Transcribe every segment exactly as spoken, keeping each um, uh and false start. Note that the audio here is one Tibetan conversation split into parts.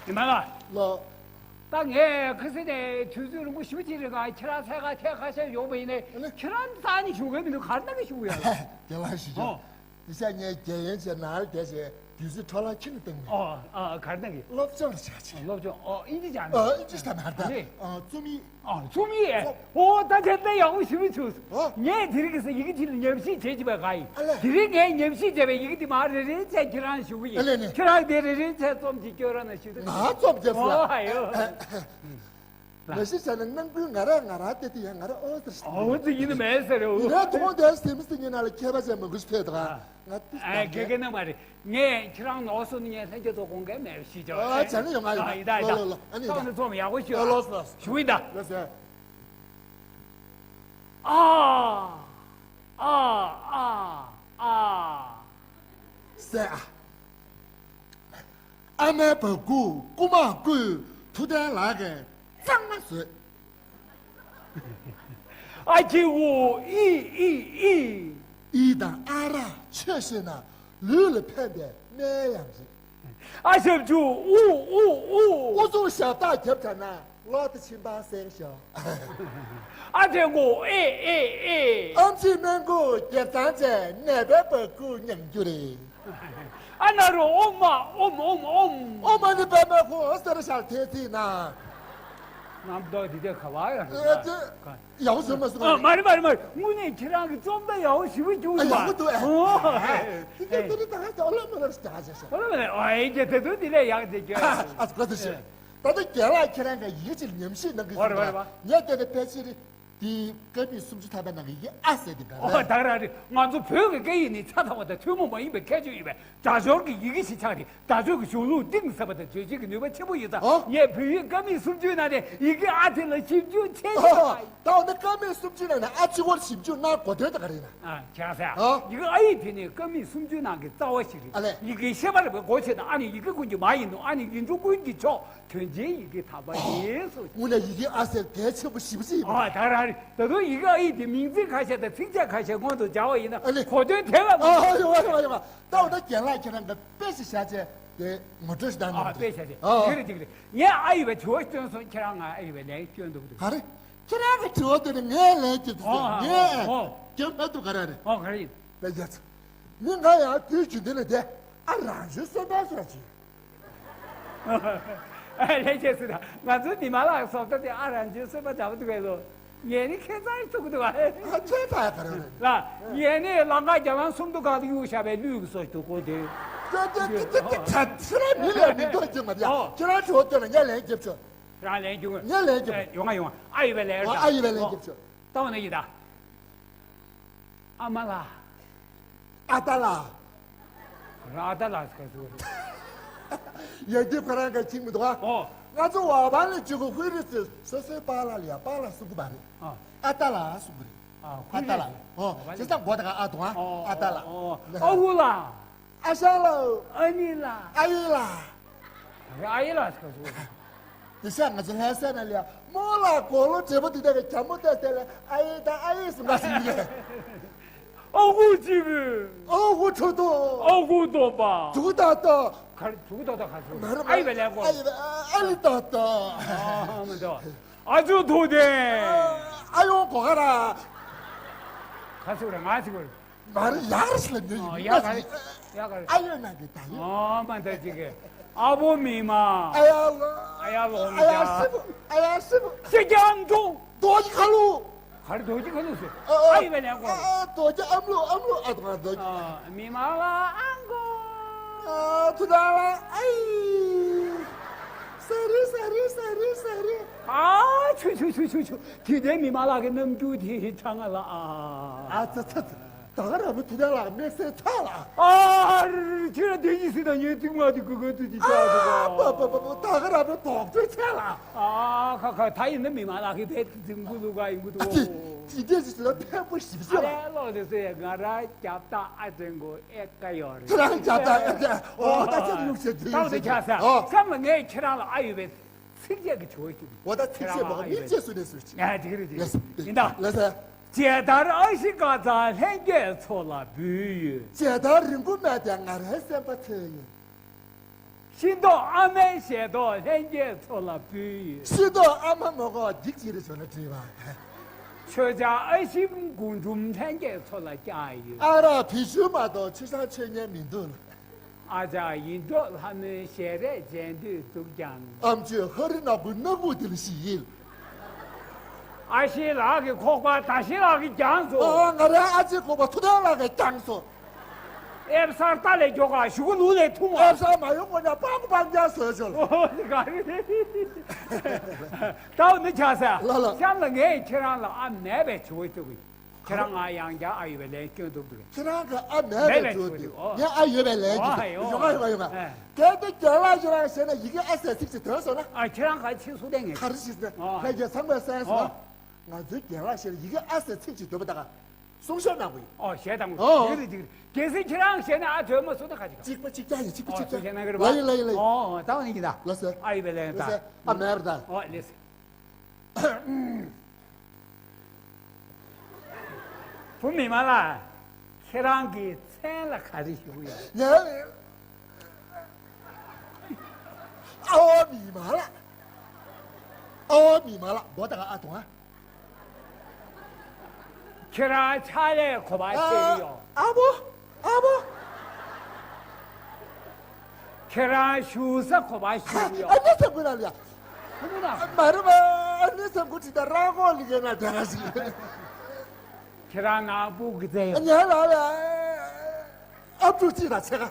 ཉི་མ་ལགས། ལགས། ད་ངས་ཁ་སང་ནས་དུས་ཚོད་རིང་པོ་ཞེ་པོ་ཅིག་རིང་ཁ་ཁྱེད་རང་འཚོལ་ག་ཐེངས་ཁ་ཤས་ཡོང་བ་ཡིན་ནའི། ཨ་ནི། ཁྱེད་རང་རྩ་ནས་བཞུགས་ཀྱི་མི་འདུག་ག་རེ་གནང་གི་བཞུགས་ཡོད་ལགས། རྒན་ལགས་ཞུ་ཆོག་ཨོ། དེ་ཤ་ངས་རྒན་ཡན་ཆད་ནང་ལ་བསྡད་བྱས་དུས་ཚོད་འཕྲོ་བརླག་ཁྱོན་ནས་བཏང་མེད། ཨོ། ཨ། ག་རེ་གནང་གི། སློབ་སྦྱོང་ལ་བྱ་ཆེ། སློབ་སྦྱོང་། ཨོ། ཨིན་ཇི་སྦྱངས་ནས། ཨ། ཨིན་ཇི་ད་མར་ད། ཨ་ནི། ཨ། རྩོམ་ཡིག་ཨ། རྩོམ། ཨོ། ད་དེ་ལྟ་ཡག་པོ་ཞེ་པོ་བྱུང་། ཨོ། ངས་དེ་རིང་གི་ས་ཡི་གེ་དེ་ལ་ཉམས་ཞིབ་བྱེད་ཀྱི་པའི་ག་ཡིན། ཨ་ལས། དེ་རིང་ངས་ཉམས་ཞིབ་བྱས་པའི་ཡི་གེ་དེ་མར་རེ་རེ་བྱས་ཁྱེད་རང་ཞུ་གི་ཡིན། ཨ་ལས་ནས། ཁྱེད་རང་དེ་རེ་རེ་བྱས་རྩོམ་གྱི་སྐྱོན་ར་ན་ཞུ་དུ། ང་རྩོམ་རྒྱབ་སོང་། ཨོ། ཨ་ཡོ། མ་གཞི་བྱས་ན་ནང་ཁུལ་ང་རང་ང་རང་བལྟས་དུས་ཡང་ང་རང་ཨོ་ཟེར་ཞིག་ཨོ་ཙི་ཡིན་ནི་མེད་ཟེར་རེད། ཡིན་ན་མཐོང་དེ་སེམས་སེ་ཉིན་ནང་ལ་ཁྱད་པར་ཅན་མང་པོ་ཞིག་ཕེབས་འདུག་ཨ། ང་ཏི་ཨ། དགེ་རྒན་ནི་མ་རེད། ངས་ཁྱེད་རང་ནོར་སོང་ནི་ངས་ལྷན་རྒྱས་ཚོ་དགོངས་འགལ་མེད་པ་ཞིག་བྱ་བ། ཨ། བྱས་ན་ཡོང་ང་ཡོང་ང་། ཡིན་ད་ཡིན་ད། ལོ་ལོ་ལོ། ཨ་ནི་ཡིན་ད། ཐོག་ནས་རྩོམ་ཡག་པོ་ཞུ། ལོ་ལོ་ལོ། ཞུ་ཡིན་ད། ལོ་ཟེར། ཨ། ཨ། ཨ། ཨ། ཟེར་ཨ། ཨ་མའི་བ་ཀུ་རྐུ་མ་རྐུས། ཐུབ་བསྟན་ལགས་ཀྱིས་གཙང་མ་བཟོས། ཨ་ཁྱི་འུ་ཨི་ཨི་ཨི། ཨི་དང་ཨ་ར་ཆོས་ཤེས་ན་ལུས་ལ་ཕན་པའི་སྨན་ཡང་རེད། ཨ་ཞབས་ཀྱུ་ཨུ་ཨུ་ཨུ། ཨུ་ཚུགས་ཞབས་སྟག་རྒྱབ་བྱ་ན། གློག་དེ་ཕྱིན་པ་གསལ་ཤོག་ཨ་དེ་མགོ་ཨེ་ཨེ་ཨེ། ཨམ་ཆི་སྨན་ཁུག་རྒྱབ་ཚང་བྱས་ནད་པའི་བ་ཀུ་མྱང་རྒྱུ་རེད། ཨ་ན་རོ་ཨོམ་མ་ཨོམ་ཨོམ་ཨོམ། ཨོམ་མ་ནི་པད་མ་ཁོ་སེར་ཤར་ཐེ་ཚི་ན། ང་མདོག་འདི་དེ་ག་བ་ཡོད་ཨ་རེད་ད། ཡག་པོ་བཟོས་མ་སོང་། ཨ། མ་རེད་མ་རེད་མ་རེད། དངོས་གནས་ཁྱེད་རང་གི་རྩོམ་ད་ཡག་པོ་ཞེ་པོ་བྱུང་། ཨ། ཡག་པོ་འདུག་ཨ། ཨོ། ཨེ། དེ་ག་དེ་རིང་ད་ག་ཨོ་ལ་མ་ལ་ཞིག་ཨ་ཅེ་ཤོ། ཨོ་ལ་མ་ལ། ཨ། ཨེ། ཀྱེ་དེ་ཚོ་དེ་ལས་ཡག་དེ་ཀྱེ། ཨ། ཨ་ཙི་གོ་ཚོད་ཤེས། ད་ལྟ་རྒན་ལགས་ཁྱེད་རང་གི་ཡིད་ཆེས་ཉམས་ཞིབ་གནང་གི་ཟེར་བ་ལ། ངས་བལྟས་ན་དཔེ་ཆ་རེད། དེའི་ཀ་མད་སུམ་ཅུ་ཐམ་པའི་ནང་གི་ཡི་གེ་ཨ་ཟེར་དེ་འདྲ་རེད། ཨོ། ད་ག་རང་རེད། ང་ཚོ་བོད་ཀྱི་སྐད་ཡིག་ནི་ཆ་ཚང་བ་དང་ཐུན་མོང་མ་ཡིན་པའི་ཁྱད་ཆོས་ཡོད་པའི་སྒྲ་སྦྱོར་གྱི་ཡི་གེ་ཞིག་ཆགས་ཏེ། སྒྲ་སྦྱོར་གྱི་གཞུང་ལུགས་གཏིང་ཟབ་པ་དང་རྗོད་བྱེད་ཀྱི་ནུས་པ་ཆེན་པོ་ཡོད་ཙང་། ཨོ། ངས་བོད་ཡིག་ཀ་མད་སུམ་ཅུའི་ནང་ནས་ཡི་གེ་ཨ་དེ་ལ་ཞིབ་འཇུག་ཆེན་པོ། ཨོ། ད་འོ་ན་ཀ་མད་སུམ་ཅུའི་ནང་ནས་ཨ་གཅིག་པོར་ཞིབ་འཇུག་གནང་དགོས་དོན་དེ་ག་རེ་ཡིན་ན། ཨ། ཁྱེད་རང་ཟེར། ཨོ། ཡི་གེ་ཨ་ཡིག་དེ་ནི་ཀ་མད་སུམ་ཅུའི་ནང་གི་རྩ་བ་ཞིག་རེད། ཨ་ལས། ཡི་གེ་ཤེས་པ་རེད་པས་སྒོ་ཕྱེ་དང་། ཨ་ནི་ཡི་གེ་ཀུན་གྱི་མ་ཡིན་ནོ། ཨ་ནི་ཡིག་འབྲུ་ཀུན་གྱི་མཆོག་དོན་ཆེན་ཡི་གེ་དམ་པ་ཡིན་སོ། དངོས་གནས་ཡི་གེ་ཨ་ཟེར་གལ་ཆེན་པོ་ཞེ་པོ་ཅིག་ཡིན་པ། ཨ། ད་རང་རེད། ད་དུང་ཡི་གེ་ཨ་ཡིག་དེ་མིང་ཚིག་ཁ་ཤས་དང་ཚིགས་བཅད་ཁ་ཤས་སྔོན་དུ་སྦྱར་བ་ཡིན་ན། ཨ་ལས། གོ་དོན་དེ་ལ། ཨ། ཡོང་བ་ཡོང་བ་ཡོང་བ། ད་འོ་ན་རྒན་ལགས་ཁྱེད་རང་གི་དཔེ་ཞིག་བཞག་བྱས་དེ་ངོ་སྤྲོད་ཞིག་གནང་། ཨ། དཔེ་བཞག་བྱས། ཨོ། དེ་རེད་དེ་རེད། ངས་ཨ་ཡི་བའི་དྲི་བ་སྐྱོན་སོང་། ཁྱེད་རང་ང་ཨ་ཡི་བའི་ལན་སྐྱོན་འདུག་འདུག་ག་རེ། ཁྱེད་རང་གི་དྲི་བ་དེ་ནི་ངས་ལན་བརྒྱབ་ཟེར། ཨོ། ངས། ཨོ། སྐྱོན་མ་འདུག་ག་རེ་རེད། ཨོ། ག་རེ་ཡིན། ལས་རྒྱ་ཚ། མི་ང་ཡང་དུས་རྒྱུན་དེ་ལ་བསྡད། ཨ། རང་བྱུང་སེམས་དཔའ་སོགས་ཀྱིས། ཨ། ལྷན་རྒྱས་སུ་དང་ང་ཚོའི་མི་མང་ལགས་སོགས་ད་དེ་ཨ་རང་བྱུང་སེམས་དཔའ་འདྲ་པོ་འདུག་གས་ལོ། ངས་ནི་ཁྱད་མཚར་ཐུག་གི་འདུག་ཨ། ཨ། ཁྱད་མཚར་ག་རེ་རེད། ལ། ངས་ནི་ལང་ཀ་རྒྱ་ལང་སུམ་མདོ་སྒང་དུ་གཡུག་བཞག་པའི་ལུས་ཀྱི་སོ་ཞིག་འདུག་གོ་དེ། ཁྱེད་ཁྱེད་ཁྱེད་ཁྱེད་ཁྱེད་ཁྱེད་རང་མི་ལས་མི་འདོད་ཀྱི་མ་རེད། ཨོ། ཁྱེད་རང་དྲི་བ་བཏོན་ན་ངས་ལན་རྒྱབ་ཆོག་རང་ལན་རྒྱུ། ངས་ལན་རྒྱབ། ཨེ། ཡོང་ང་ཡོང་ང་། ཨ་ཡི་བའི་ལན་རྒྱབ་ཆོག་ཨ་ཡི་བའི་ལན་རྒྱབ་ཆོག་ད་འོ་ན་ཡིན་ད། ཨ་མ་ལགས། ཨ་ཏ་ལགས། ཨ་ཏ་ལགས་ཟེར་ག་ཟེར། ཡ་གི་ཁོ་རང་ག་ཅིག་མི་འདུག་ཨ། ཨོ། ང་ཚོ་བ་བ་ལ་ཅིག་གོ་ཧུའི་རི་སི་སོ་སོའི་པཱ་ལགས་ལ་ཡ་པཱ་ལགས་གསུང་གི་མ་རེད། ཨ། ཨ་ཏ་ལགས་གསུང་གི་རེད། ཨ། ཨ་ཏ་ལགས། ཨོ། བྱས་ཙང་མགོ་དང་ཨ་དང་ཨ། ཨོ། ཨ་ཏ་ལགས། ཨོ། ཨ་ཁུ་ལགས། ཨ་ཞང་ལགས། ཨ་ནེ་ལགས། ཨ་ཡེ་ལགས། ཨ་ཡེ་ལགས་ཟེར་ག་ཟེར། དེ་ཤ་ང་ཚོ་ལྷ་ས་ན་ལ་རྨོ་ལགས་མགོ་ལོག་བགྲེས་པོ་དེ་དག་གི་གྱ་མོ་བལྟས་བལྟས་ལ་ཨ་ཡེ་དང་ཨ་ཡེ་ཟེར་མ་ཟེར་གི། ཨ་ཁུ་གཅིག་པུ། ཨ་ཁུ་ཁྲོ་ཐུང་། ཨ་ཁུ་སྟོབས་པ། དྲུག་ཏག་ཏག་ག་རེ་དྲུག་ཏག་ཏག་ག་ཟེར། མ་རེད། ཨ་ཡེ་བའི་ལན་གོ། ཨ་ཡེ་བའི་ཨ་ལི་ཏག་ཏག་ཨ་མ་འདྲ། ཨ་ཅོ་ཐུབ་བསྟན། ཨ་ཡོང་གོ་ག་ར། ག་ཟེར་ར་ང་ཟེར་གོ། མ་རེད། ཡག་རེད་ལབ་ཉོན་ཡིན། ཨོ། ཡག་ག་རེད། ཡག་ག་རེད། ཨ་ཡོད་ན་གི་ད་ཡོད། ཨོ་མ་ད་ཅིག་གི། ཨ་བོ་མི་མ། ཨ་ཡ་ལོ། ཨ་ཡ་ལོ་མི་ཨ་ཡ་ཤི་བོ། ཨ་ཡ་ཤི་བོ། ཤི་རྒྱ་ཨམ་ཅོག་རྡོ་རྗེ་ཁ་ལུ། ག་རེ་རྡོ་རྗེ་ཁ་ལུ་ཟེར། ཨ་ཨ་ཡི་བའི་ལན་གོ། ཨ་ཨ་རྡོ་རྗེ་ཨམ་ལུ་ཨམ་ལུ་ཨ་དང་རྡོ་རྗེ། ཨ་མི་མ་ལ་ཨང་གོ། ཨ་ཐུ་ད་ལ་ཨ་ཡི། ས་རི་ས་རི་ས་རི་ས་རི། ཨ་ཆུ་ཆུ་ཆུ་ཆུ་ཆུ། དུས་ལྡན་མི་མ་ལགས་ཀྱི་རྣམ་འགྱུར་དེ་ཧི་ཁྲང་ང་ལ་ཨ། ཨ་ཙི་ཙི་ཙི། ད་ག་རང་མི་དུ་ལྡན་ལགས་དམིགས་བསལ་ཚ་ལ། ཨ་རི་ཁྱེད་རང་དེ་ཡིན་སྲིད་ད་ངའི་ཐུག་མ་དེ་གུ་གུ་དུ་ཅི་ཆགས་འདུག་ཨ་པ་པ་པ་པ། ད་ག་རང་མི་དོག་ཅོ་ཚ་ལ། ཨ་ཁ་ཁ། ད་ཡིན་ན་མི་མ་ལགས་ཀྱི་བེད་ཀྱི་འཛིང་གུ་ལུ་ག་ཡིན་གུ་དུ། ཨ་ཙི། ཅི་འདྲ་ཞིག་ཟེར་ན་ཕན་པོ་ཞིབ་ཞིབ་ཨ་ལ། ལས་ལོ་དེ་ཚོ་ཡ་ང་རང་རྒྱབ་ད་ཨ་ཅན་གོ་ཨེ་ཀ་ཡོ་རེད། ཁྱེད་རང་རྒྱབ་ད་ཨ་ཅན་ཨོ་ད་ཅན་ལུགས་ཤེས་དུ་ཡོད་ཟེར་ཨ། སེམས་ལ་ངས་ཁྱེད་རང་ལ་ཨ་ཡོད་པའི། ཚིགས་བཅད་ཀྱི་དྲི་བ་ཞིག་འོ་ད་ཚིགས་བཅད་མ་གོ་མིག་བཅད་སུ་ནས་སུ་ཞིག་ཡ་དེ་རེད་དེ་རེད། ཡིན་ད། ལགས་སོ། མཇལ་དར་ཨ་ཤི་ཀ་ཚང་ལྷན་རྒྱས་ཚོ་ལ་འབུལ་ཡོད། མཇལ་དར་རིང་པོ་མེད་དེ་ང་རའི་སེམས་པ་ཚོས་ཡིན། ཤེས་མདོག་ཨ་མའི་ཞལ་ཏོག་ལྷན་རྒྱས་ཚོ་ལ་ཕུལ་ཡོད། ཤེས་མདོག་ཨ་མ་མ་གོ་འགྱིག་ཅིག་རེ་བྱོན་ན་བྲིས་པ། མཆོད་ཆ་ཨ་ཞིམ་དགུ་འབྲུམ་ལྷན་རྒྱས་ཚོ་ལ་བཀྱག་ཡོད། ཨ་རག་བི་ཤུ་མ་གཏོགས་ཆུ་སྲང་མཆོད་མཁན་མི་འདུག་ལ། ཨ་ཅག་ཡིན་མདོག་ལྷ་མོའི་ཞལ་རས་མཇལ་འདོད་འདུག་ཀྱང་། ཨམ་ཆོས་ཧ་རི་ནག་པོའི་སྣ་ཁུག་དེ་ལ་ཞིག་ཡིན། ཨ་ཤེ་ལགས་ཀྱི་ཁོག་པ་ད་ཤེ་ལགས་ཀྱིས་བརྒྱངས་སོང་། ཨ་ང་རའི་ཨ་ཅེའི་ཁོག་པ་ཐུབ་བསྟན་ལགས་ཀྱིས་བརྒྱངས་སོང་། ཨེབ་སར་རྟ་ལས་མགྱོགས་ག་གཞུ་གུ་ལུག་ལས་ཐུང་བ། ཨེབ་སར་མ་ཡོང་གོང་ནས་སྤང་སྤང་རྒྱག་བཟོས་ཆོག་ལ། ཨོ་དེ་ག་རེ། ད་འོ་འདི་ཆགས་ས། ལ་ལ། གཤམ་ལ་ངས་ཁྱེད་རང་ལ་ཨ་མེད་པའི་བྱུ་བ་བཙུགས་གི། ཁྱེད་རང་ང་ཡང་བསྐྱར་ཨ་ཡོད་པའི་ལན་སྐྱོན་འདུག་འདུག་ཁྱེད་རང་གི་ཨ་མེད་པའི་བྱུ་བ་བཙུགས། ངས་ཨ་ཡོད་པའི་ལན་སྐྱོན་འདུག་ཡོང་ང་ཡོང་ང་ཡོང་ང་། གལ་ཏེ་རྒན་ལགས་ཁྱེད་རང་ཞེ་ན་ཡི་གེ་ཨ་ཟེར་ཚིག་ཅིག་ཐོན་སོང་ན། ཨ་ཁྱེད་རང་ག་ཆེ་སུ་ལྡན་ངེས། ག་རེ་ཞིག་ཟེར་ལྷན་རྒྱས་ཚང་མས་གསན་སོང་ང་། ང་ཚོའི་རྒན་ལགས་ཞེ་ན་ཡི་གེ་ཨ་ཟེར་ཚིག་ཅིག་འདོན་པ་ད་ག་གསུང་བཤད་གནང་དགོས་ཡིན། ཨོ་བཤད་དང་། ཨོ། ཡིག་རེ་ཅིག་རེ། གལ་སྲིད་ཁྱེད་རང་བཤད་ན་ཨ་དོན་མ་སུ་ད་ག་ཅིག་ག་གཅིག་པ་གཅིག་རྐྱང་ཡིན། གཅིག་པ་ཨོ་གཅིག་རྐྱང་། སུ་བཤད་ན་གི་རེད་པ། ལ་ཡིན་ལ་ཡིན་ལ་ཡིན། ཨོ་ད་འོ་ནི་ཡིན་ད། ལ་སེ། ཨ་ཡི་བའི་ལན་ད། ལ་སེ། ཨ་མེར་ད། ཨོ་ལེ་སེ། བུ་མི་མ་ལ། ཁྱེད་རང་གི་མཚན་ལ་ག་རེ་ཞུ་གི་ཡོད། ཡ། ཨ་བ་མི་མ་ལ། ཨ་བ་མི་མ་ལ་མགོ་ད་ག་ཨ་དང་ཨ། ཁྱེད་རང་ཕྱག་ལས་གོ་བ་ཤེས་ཡོད། ཨ་བོ། ཨ་བོ། ཁྱེད་རང་བཞུགས་ས་གོ་བ་ཤེས་ཡོད། ཨ་ནི་ཚ་བུ་ལ་ལ་ཡ། ཁོ་མོ་ན། མ་རུ་མ། ཨ་ནི་ཚ་བུ་ཅི་ད་རང་གོ་ལི་གེ་ན་དེ་ག་ཞིག་ཁྱེད་རང་ནང་སྤུ་གི་རྩེ་ཡོད། ཉལ་ལ་ལ། ཨབ་ཕྲུག་གཅིག་དང་ཕྱེད་ཀ་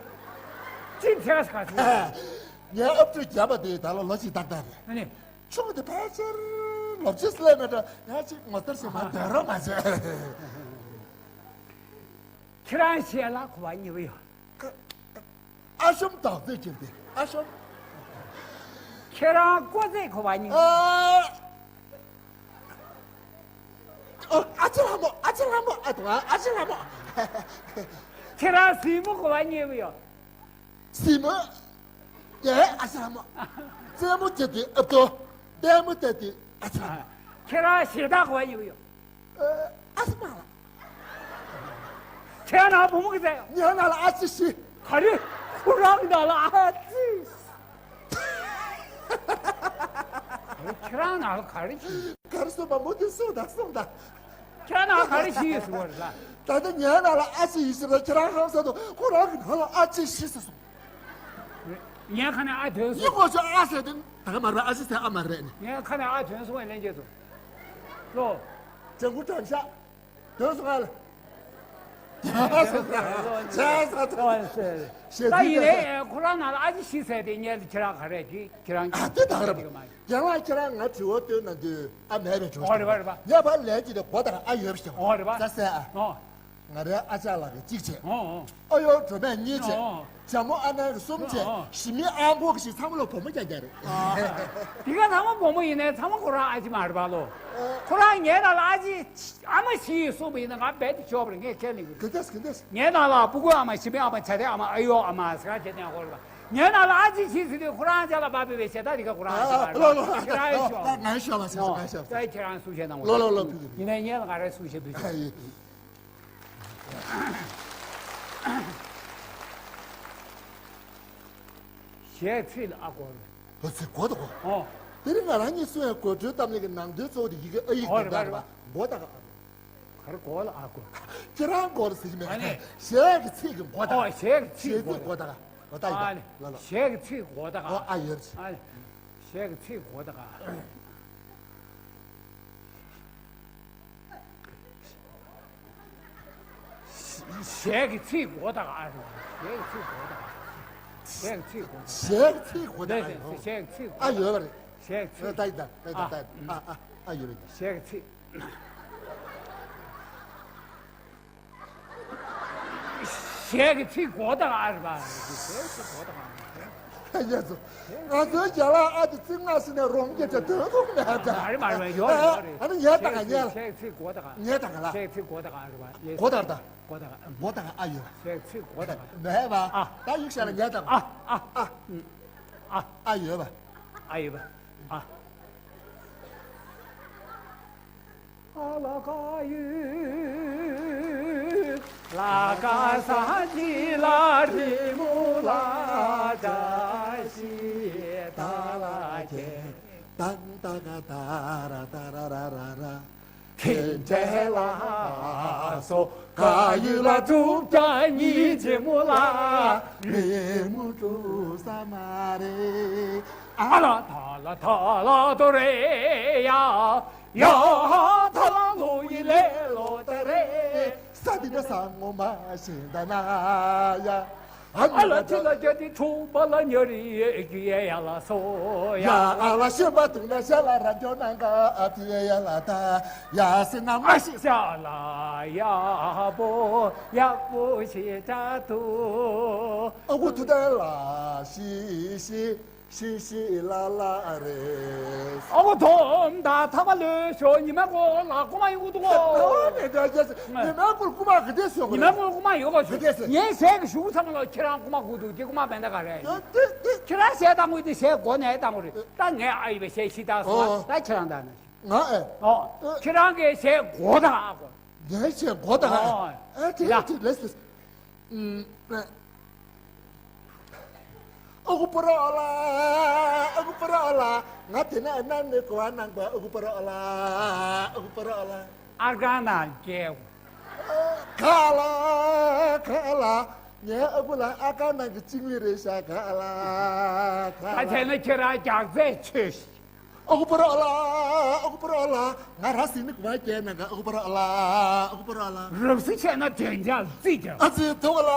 གཅིག་ཕྱེད་ཀ་ཟེར་ག་ཟེར། ངའི་ཨབ་ཕྲུག་རྒྱབ་པ་དེ་ད་ལོ་ལོ་གཅིག་ཏག་ཏག་རེད། ཨ་ནི། ཆུང་དེ་ཕལ་ཆེར་ལོ་བཅུ་སླེབས་མེད་འགྲོ། ཡང་གཅིག་ངོ་ལྟར་ཞིག་མ་འདོན་རོགས་མ་བྱེད། ཁྱེད་རང་ཞལ་ལག་གོ་བ་གཉིས་པ་ཡོད། ཨ་ཤོམ་དག་ཚོད་ཀྱིན་ཏེ་ཨ་ཤོམ། ཁྱེད་རང་ཀོ་ཚད་གོ་བ་གཉིས། ཨ། ཨ་ཅེ་ལྷ་མོ། ཨ་ཅེ་ལྷ་མོ། ཨ་དང་ཨ་ཅེ་ལྷ་མོ། ཁྱེད་རང་གཟིགས་མོ་གོ་བ་གཉིས་པ་ཡོད། གཟིགས་མོ། ཡ་ཨ་ཅེ་ལྷ་མོ། རྩེད་མོ་རྩེ་དུས་ཨབ་ཏོ། ལྟད་མོ་ལྟ་དུས་ཨ་ཅེ་ལྷ་མོ། ཁྱེད་རང་ཞེ་དྲག་གོ་བ་གཉིས་པ་ཡོད། ཨ་ཅེ་མ་ལ། ཁྱེད་ནང་བུ་མོ་གི་ཚེ། ངའི་ནང་ལ་ཨ་ཅེ་ཤི། ག་རེ། ཁོ་རང་ནང་ལ་ཨ་ཅེ་ཤི། ཁྱེད་རང་ནང་ལ་ག་རེ་ཤི། ག་རེ་གསུངས་པ་མོ་དེ་གསུངས་དང་གསུངས་དང་། ཁྱེད་ནང་ག་རེ་ཤི་ཡོད་ཟེར་བ་རེད་ལ། ད་ལྟ་ངའི་ནང་ལ་ཨ་ཅེ་ཡིན་ཟེར་ན་ཁྱེད་རང་ཧང་སང་དང་ཁོ་རང་གི་ནང་ལ་ཨ་ཅེ་ཤི་ཟེར་སོང་། ངའི་ཁ་ནས་ཨ་དོན་ཡིན་སོང་། ཁོ་ཚོས་ཨ་ཟེར་དུས་ད་ག་མ་རེད། ཨ་ཅེ་ཟེར་ཨ་མ་རེད་ནི། ངའི་ཁ་ནས་ཨ་དོན་སོང་བའི་ལན་རྒྱས་སོང་། ལོ། ལྗང་གུ་དྲང་ཤག་དོན་སོང་ཨ་ལ། ད་ཡིན་ནའི་ཁོ་རང་ནང་ལ་ཨ་ཅེ་ཤི་ཟེར་དེ་ངས་ཁྱེད་རང་ག་རེ་ཁྱེད་ཁྱེད་རང་ཨ་དེ་ད་ག་རེད་པ། ཡང་ལ་ཁྱེད་རང་ང་དྲི་བ་བཏོན་ན་འདོད་ཨ་མེད་པའི་ཇོ། ཨོ་རེད་པ་རེད་པ། ངས་ཕར་ལན་གཅིག་དེ་གོ་ད་ཨ་ཡོད་པ་ཞིག་ཨོ་རེད་པ། ས་སེ་ཨ། ཨོ། ང་རའི་ཨ་ཅག་ལགས་ཀྱི་གཅིག་བྱས། ཨོ་ཨོ། ཨ་ཡོ་འགྲོ་མས་གཉིས་བྱས། ཨོ་ཨོ། བྱ་མོ་ཨ་ནེ་གི་གསུམ་བྱས། ཨོ་ཨོ། ཞི་མི་ཨ་མགོ་གི་ཞིག་ཚང་མ་ལོ་བུ་མོ་རྐྱང་རྐྱང་རེད། ཨ། དེ་ག་ཚང་མ་བུ་མོ་ཡིན་ནའི་ཚང་མ་ཁོ་རང་ཨ་ཅེ་མ་རེད་པ་ལོ། ཁོ་རང་ངའི་ནང་ལ་ཨ་ཅེ་ཨ་མ་ཤི་ཡིན་གསུངས་པ་ཡིན་ན་ང་རྦད་དེ་ཤོར་བ་རེད། ངས་ཁས་ལེན་གི་རེད། ག་འདྲས་ག་འདྲས། ངའི་ནང་ལ་སྤུ་གུའི་ཨ་མ། ཞི་མིའི་ཨ་མ། བྱ་དེའི་ཨ་མ། ཨ་ཡོ་ཨ་མ་ཟེར་ག་བྱས་ནས་ཁོ་རེད་པ། ངའི་ནང་ལ་ཨ་ཅེ་ཤི་ཟེར་དུས་ཁོ་རང་ཅག་ལ་བབས་པའི་ཞེ་དྲག་དེ་ག་ཁོ་རང་ཨ་ཅེ་མ་རེད་པ། ཨ་ལོ་ལོ། ཁྱེད་རང་ཨེ་ཤོར། ང་ཤོར་བ་ཞིག་ང་ཤོར། ད་ཁྱེད་རང་གསུང་བཤད་གནང་བ། ལོ་ལོ་ལོ། ཕུལ་གི་རེད། ཡིན་ནའི་ངས་ལ་ང་རའི་གསུང་བཤད་ཕུལ་ཆོག་ཡིན། ཞེས་ཚིག་ལ་ཨ་གོ་རེད། ཨོ་ཚིག་གོ་དང་གོ། ཨོ། དེ་རིང་ང་རང་གཉིས་གསུང་བའི་དགོད་བྲོའི་གཏམ་གླེང་གི་ནང་དོན་གཙོ་བོ་དེ་ཡི་གེ་ཨ་ཡིག་ཨོ་དེ་རེད་པ་ལྟར་རེད་པ། གོ་དང་ག་ཨ་གོ། ག་རེ་གོ་ལ་ཨ་གོ། ཁྱེད་རང་གོ་ལ་ཟེར་གྱི་མེད། ཨ་ནི། ཞེས་ཀྱི་ཚིག་གི་གོ་དང་ག་ཨོ་ཞེས་ཀྱི་ཚིག་གོ་ཞེས་ཚིག་གོ་དང་ག་ཨོ་ད་ཡིན་ཨ་ད་ནི། ལ་ལ། ཞེས་ཀྱི་ཚིག་གོ་དང་ག་ཨོ་ཨ་ཡོད་རེད། ཨ་ནི། ཞེས་ཀྱི་ཚིག་གོ་དང་ག་ཞེས་ཀྱི་ཚིག་གོ་དང་ཨ་རེད། ཞེས་ཀྱི་ཚིག་གོ་དང་། ཞེས་ཀྱི་ཚིག་གོ་དང་། ཞེས་ཀྱི་ཚིག་གོ་དང་ཨ་ཡོད། ཞེས་ཀྱི་ཚིག་གོ་ཨ་ཡོད་པ་རེད། ཞེས་ཀྱི་ཚིག་ད་ཡིན་ད་ད་ཡིན་ད་ད་ཡིན་ཨ་ཨ་ཨ་ཡོད་པ་རེད། ཞེས་ཀྱི་ཚིག་ཞེས་ཀྱི་ཚིག་གོ་དང་ཨ་རེད་པ། ཞེས་ཀྱི་ཚིག་གོ་དང་ཨ་རེད། ཡ་ཚོ། ང་ཚོའི་རྒྱ་ལག་ཨ་ཏི་ཚིག་སྔ་ཕྱི་ནས་རོང་རྒྱ་ཆ་དོན་ཁུག་མེད་ད། མ་རེད་མ་རེད་མ་རེད། ཡོད་རེད་ཡོད་རེད། ཨ་ནི་ངས་ད་ག་ངས་ལ། ཞེས་ཀྱི་ཚིག་གོ་དང་ཨ། ངས་ད་ག་ལ། ཞེས་ཀྱི་ཚིག་གོ་དང་ཨ་རེད་པ། གོ་དང་ད། གོ་དང་། གོ་དང་ཨ་ཡོད། ཞེས་ཚིག་གོ་དང་། མེད་པ། ཨ། ད་ཡིག་ཤ་ལ་ཉལ་དང་། ཨ་ཨ་ཨ། ཨ། ཨ་ཡོད་པ། ཨ་ཡོད་པ། ཨ། ཨ་ལ་ཀ་ཡུ། ལ་ཀ་ས་ཅི་ལ་རི་མུ་ལ་ཇ། ཤི་ད་ལ་ཁྱེད་ཏང་ཏ་ག་ཏ་ར་ཏ་ར་ར་ར་ར། ཁྱེད་འདྲ་ལ་སོ་ག་ཡུལ་ལ་ཐུབ་ཀྱང་ཉིད་ཅེ་མོ་ལ་མེ་མོ་ཀྲུ་ས་མ་རེ། ཨ་ལ་ཐ་ལ་ཐ་ལ་དོ་རེ་ཡ། ཡ་ཐ་ལ་ལོ་ཡི་ལེ་ལོ་ད་རེ། ས་དི་ན་ས་ངོ་མ་ཤེས་ད་ན་ཡ། ཨ་ལ་ཐི་ལ་རྒྱ་དི་ཐུག་པ་ལ་ཉོ་རི་ཡེ་ཀི་ཡེ་ཡ་ལ་སོ་ཡ། ཡ་ཨ་ལ་ཤེས་པ་དུག་ན་ཤ་ལ་ར་ཇོ་ན་ག་ཨ་ཐི་ཡེ་ཡ་ལ་ད་ཡ་སི་ན་མ་ཤི་ཤ་ལ་ཡ་པོ་ཡ་པོ་ཤི་ད་དུ། ཨ་གུ་ཐུ་ད་ལ་ཤི་ཤི། ཤི་ཤི་ལ་ལ་རེ། ཨོ་དོམ་ད་ཐ་བ་ལོས་ཤོ་ཉི་མ་གོ་ལ་ཀུ་མ་ཡོང་གི་འདུག་གོ། ཨོ་ནེ་ད་ཅེས་ཉི་མ་གོ་ཀུ་མ་གི་དེ་སོ་ཉི་མ་གོ་ཀུ་མ་ཡོད་གོ་ཤོ། གི་དེ་སོ། ངའི་ཟས་ཀྱི་ཞུགས་ཚང་ལ་ཁྱེད་རང་ཀུ་མ་གོ་འདུག་དེ་ཀུ་མ་མེད་ད་ག་རེད། དེ་དེ་ཁྱེད་རང་ཟས་བཏང་གོ་དེ་ཟས་གོ་ནས་བཏང་གོ་རེད། ད་ངས་ཨ་ཡི་བའི་ཟས་ཤི་ད་སོང་ད་ཁྱེད་རང་ད་ན་ཤི། ང་ཨེ། ཨོ་ཁྱེད་རང་གི་ཟས་གོ་ད་ཨ་གོ། ངའི་ཟས་གོ་ད་ཨ། ཨོ་ཨེ་དེ་ཡ་དེ་ལེ་སི། ཨ་ཁུ་པ་ར་ཨ་ལ། ཨ་ཁུ་པ་ར་ཨ་ལ། ང་དེ་ན་ཨ་ན་ནི་གོ་བ་ནང་པ་ཨ་ཁུ་པ་ར་ཨ་ལ། ཨ་ཁུ་པ་ར་ཨ་ལ། ཨར་ག་ན་གེ། ག་ལ་ག་ལ། ངའི་ཨ་ཁུ་ལ་ཨ་ག་ནང་གི་ཅིང་ལི་རེ་ཤ་ག་ལ། ད་དེ་ན་ཁྱེད་རང་རྒྱག་རྩད་ཆོད། ཨ་ཁུ་པ་ར་ཨ་ལ། ཨ་ཁུ་པ་ར་ཨ་ལ། ང་ར་སི་ནི་ག་བ་སྐྱེས་ན་ག་ཨ་ཁུ་པ་ར་ཨ་ལ། ཨ་ཁུ་པ་ར་ཨ་ལ། རབ་སི་ཆེ་ན་དྲན་ཅག་རྩིས་ཀྱང་། ཨ་ཙི་ཐུག་ལ་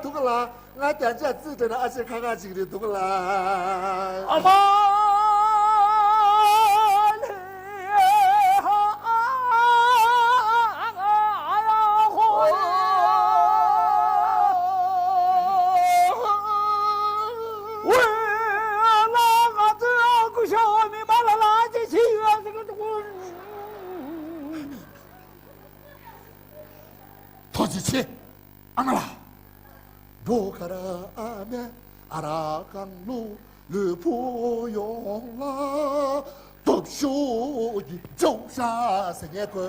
ཐུག་ལ། ང་དྲན་ཅག་རྩིས་དྲན་ན་ཨ་ཅེ་ཁ་ཁ་ཅིག་རེད་ཐུག་ལ། ཨ་མ་ལེ། ཐུགས་རྗེ་ཆེ། ཨ་མ་ལགས། འགྲོ་ཁར་ཨ་མས་ཨ་རག་གང་བླུགས་ལུས་ཕུག་ཡོངས་ལ་སྟོབས་ཤུགས་ཀྱིས་འཇོག་བྱ་ཟེར་ངས་གོ།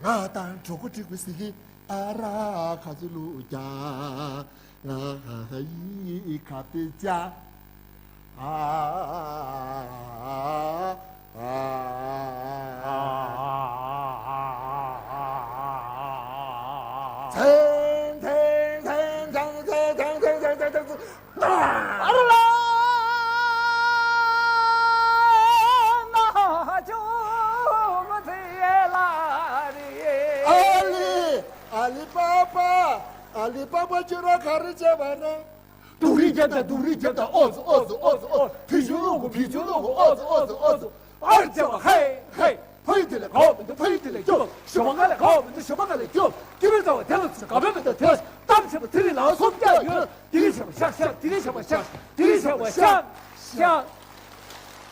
ང་དང་གྲོགས་པོ་ཁྲིག་པོ་ཟེར་གི་ཨ་རག་ཁ་ཚུ་བླུགས་ཀྱང་། ང་ཡི་ཁ་པེ་ཅ། ཨ། ཨ། ཨ། ཨ། ཨ་ར་ལ་ན་ཅོ་མ་ཚེ་ལ་རེ། ཨ་ལི། ཨ་ལི་པ་པ། ཨ་ལི་པ་པ་ཁྱོད་རང་ག་རེ་བྱས་པ་རེད། སྡུག་རི་རྒྱབ་དང་སྡུག་རི་རྒྱབ་དང་ཨོ་ཙི་ཨོ་ཙི་ཨོ་ཙི་ཨོ། བི་ཆུ་བླུག་གོ་བི་ཆུ་བླུག་གོ་ཨོ་ཙི་ཨོ་ཙི་ཨོ་ཙི། ཨར་ཅེ་བ་ཧེ་ཧེ། ཕ་ཡི་དེ་ལས་གོ་མི་འདུག་ཕ་ཡི་དེ་ལས་སྐྱོབ། ཞོ་མ་ང་ལས་གོ་མི་འདུག་ཞོ་མ་ང་ལས་སྐྱོབ། སྐྱེ་བའི་རྩ་བ་དེ་ལ་ཚུད་ག་བའི་མི་འདུག་དེ་ལ་གཏམ་བྱེད་པ་དེ་ལས་ལ་སོམ་རྒྱག་ཡོད། དེ་རིང་བྱས་པ་ཤག་ཤག་དེ་རིང་བྱས་པ་ཤག་དེ་རིང་བྱས་པ་ཤག་ཤག